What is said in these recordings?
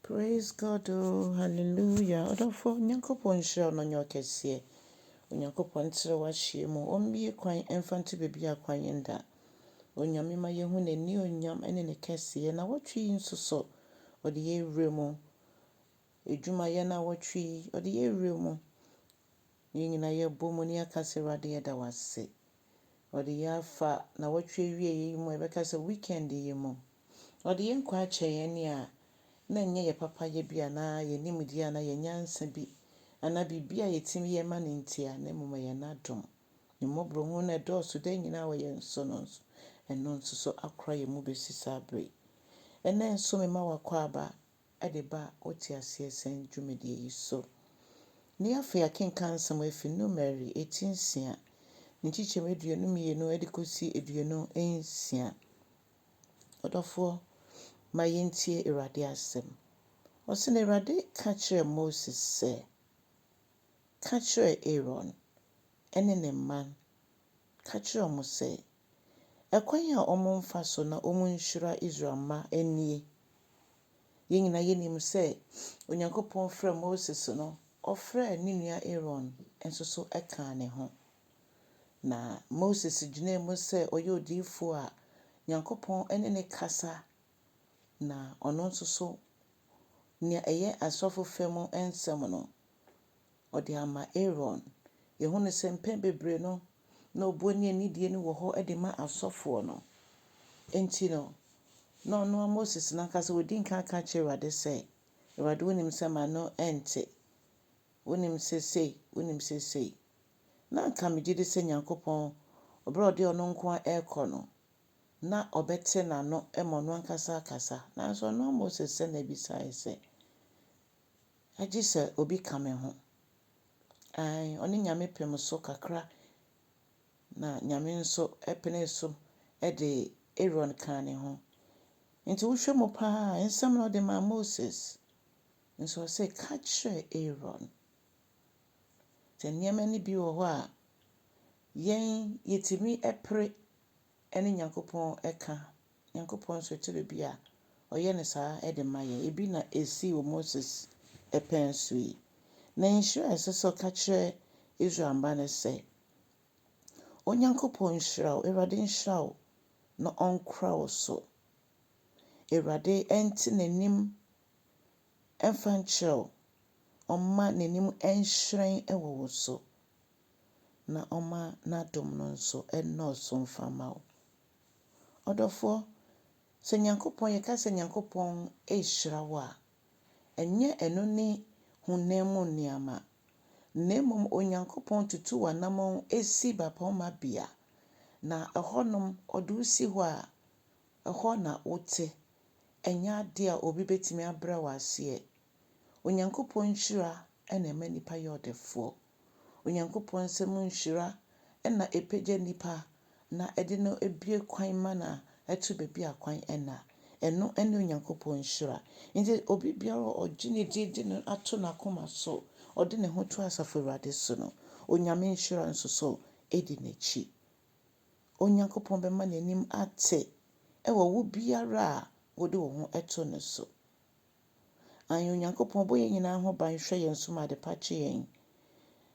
Praise God oh hallelujah ɔdɔfoɔ Onyankopɔn nhyira wo na ɔnyɛ wo kɛseɛ Onyankopɔn ntrɛ w'ahyeɛ mu ɔmmue kwan mfa nto baabi a kwan nda Onyame ma yɛhu n'anionyam ne ne kɛseɛ Nawɔtwe yi nso so ɔde yɛ wura mu adwumayɛ nawɔtwe yi ɔde yɛ wura mu na yɛn nyinaa yɛbɔ mu na yɛaka sɛ Awurade yɛda wo ase ɔde yɛ afa nawɔtwe awie yi mu yɛbɛka sɛ weekend yi mu ɔde yɛn nkwa akyɛ yɛn a na ɛnyɛ yɛ papayɛ bi anaa yɛn nimdeɛ anaa yɛn nyansa bi anaa biribi a yɛtumi yɛ ma no nti a na mmom ɛyɛ n'adom. Ne mmɔborɔhunu no ɛdɔɔso da nyinaa wɔ yɛn so no nso, ɛno nso so akora yɛn mu bɛsi saa bere yi. Ɛnnɛ nso mema w'akwaaba de ba Wote Aseɛ Sɛn dwumadie yi so. Ne afei akenkan nsɛm afi Numeri eti nsia, ne nkyekyɛmu 22 de kɔsi 26. Ɔdɔfoɔ, ma yɛntie Awurade asɛm. Ɔse na Awurade ka kyerɛɛ Moses sɛ, Ka kyerɛ Aaron ne ne mma, ka kyerɛ wɔn sɛ, ɛkwan a wɔmfa so na wɔnhyira Israel mma nie. Yɛn nyinaa yɛnim sɛ Onyankopɔn frɛɛ Moses no, ɔfrɛɛ ne nua Aaron nso so kaa ne ho. Na Moses gyinaa mu sɛ ɔyɛ odiyifoɔ a Nyankopɔn ne ne kasa na ɔno nso so nea ɛyɛ asɔfo fam nsɛm no, ɔde ama Aaron. Yɛhu no sɛ mpɛn bebree no, na obuo ne anidie no wɔ hɔ de ma asɔfoɔ no. Enti no, na ɔno ara Moses n'ankasa ɔdi nkan ka kyerɛ Awurade sɛ, Awurade wonim sɛ m'ano nte. Wonim sɛ sei, wonim sɛ sei. Na anka megye di sɛ Nyankopɔn, ɔberɛ a ɔde ɔno nko ara ɛrekɔ no, na ɔbɛte n'ano ma ɔno ankasa akasa. Nanso ɔno ara Moses sɛ na ebisae sɛ, agye sɛ obi ka me ho. Ae, ɔne Nyame pem so kakra na Nyame nso penee so de Aaron kaa ne ho. Nti wohwɛ mu paa nsɛm na ɔde maa Moses. Nso ɔsɛ ka kyerɛ Aaron. Sɛ nneɛma no bi wɔ hɔ a yɛn yɛtumi pere ne Nyankopɔn ka. Nyankopɔn nso ɛtɔ bi a ɔyɛ no saa de ma yɛn. Ebi na esi wɔ Moses pɛn so yi. Na nhyira a ɛsɛ sɛ ɔka kyerɛ Israel mma no sɛ, Onyankopɔn nhyira wo, Awurade nhyira wo na ɔnkora wo so. Awurade nte n'anim mfa nkyerɛ wo. Ɔmma n'anim nhyerɛn wɔ wo so. Na ɔmma n'adom no nso nnɔɔso mfa mma wo. Ɔdɔfoɔ, sɛ Nyankopɔn yɛka sɛ Nyankopɔn rehyira wo a, ɛnyɛ ɛno ne honam mu nneɛma. Na mmom Onyankopɔn tutu w'anammɔn esi bapɔmma bea. Na ɛhɔnom ɔde wo si hɔ a, ɛhɔ na wote. Ɛnyɛ adeɛ a obi bɛtumi abrɛ wo aseɛ. Onyankopɔn nhyira na ɛma nipa yɛ ɔdefoɔ. Onyankopɔn nsɛm nhyira na ɛpagya nipa na ɛde no ebue kwan ma no ɛto baabi a kwan ɛna. Ɛno ne Onyankopɔn nhyira. Nti obi biara a ɔgye ne di de no ato n'akoma so, ɔde ne ho to asafo Awurade so no, Onyame nhyira nso so edi n'akyi. Onyankopɔn bɛma n'anim ate ɛwɔ wo biara a wode wo ho to ne so. Ae Onyankopɔn bɔ yɛn nyinaa ho ban hwɛ yɛn so ma ade pa kye yɛn.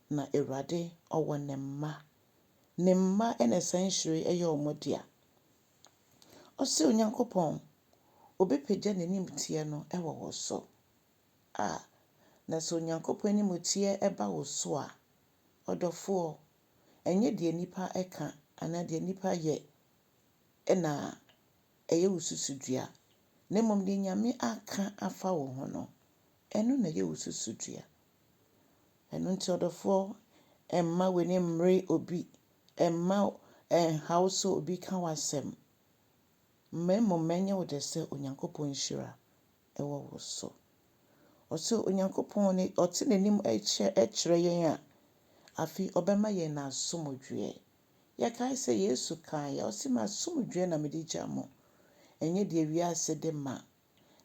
Na Awurade ɔwɔ ne mma. Ne mma na saa nhyira yi ɛyɛ wɔn dea. Ɔse Onyankopɔn, obɛpagya n'animteɛ no ɛwɔ wo so. A, na sɛ Onyankopɔn animteɛ ɛba wo so a, ɔdɔfoɔ, ɛnyɛ deɛ nipa ɛka anaa deɛ nipa yɛ ɛna ɛyɛ wo susudua. Na mmom deɛ Nyame aka afa wo ho no, ɛno na ɛyɛ wo susudua. Ɛno nti ɔdɔfoɔ, ɛmma w'ani mmere obi, ɛmma ɛnhaw sɛ obi ka w'asɛm. Ma mmom ɛnyɛ wo dɛ sɛ Onyankopɔn nhyira ɛwɔ wo so. Ɔse Onyankopɔn ne ɔte n'anim ɛkyerɛ yɛn a, afei ɔbɛma yɛn n'asomdwoeɛ. Yɛkae sɛ Yesu kaeɛ, ɔse m'asomdwoeɛ na mede gya mo. Ɛnyɛ deɛ wiase de ma.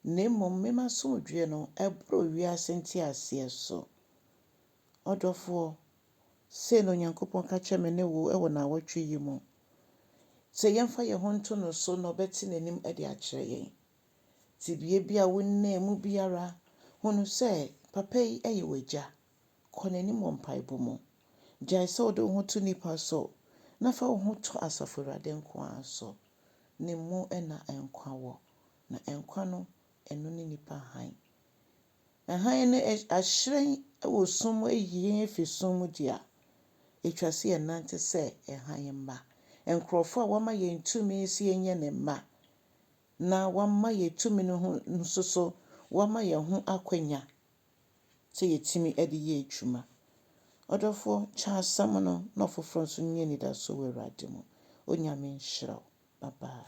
Na mmom me m'asomdwoeɛ no ɛboro wiase nteaseɛ so. Ɔdɔfoɔ, sei na Onyankopɔn ka kyerɛ me ne wo ɛwɔ nnawɔtwe yi mu. Sɛ yɛmfa yɛn ho nto no so na ɔbɛte n'anim de akyerɛ yɛn. Tebea bi a wonam mu biara, hunu sɛ papa yi yɛ w'agya. Kɔ n'anim wɔ mpaebɔ mu. Gyae sɛ wode wo ho to nnipa so, na fa wo ho to Asafo Awurade nko ara so. Ne mu na nkwa wɔ, na nkwa no, ɛno ne nnipa hann. Hann no ahyerɛn wɔ sum mu ayi yɛn afi sum mu deɛ a, ɛtwa sɛ yɛnante sɛ hann mma. Nkurɔfoɔ a wama yɛn tumi sɛ yɛnyɛ ne mma, na wama yɛn tumi no ho nso so, wama yɛn ho akwanya sɛ yɛtumi de yɛ adwuma. Ɔdɔfoɔ, kyɛ asɛm no na ɔfoforɔ nso nyɛ anidasoɔ wɔ Awurade mu. Onyame nhyira wo. Bye bye.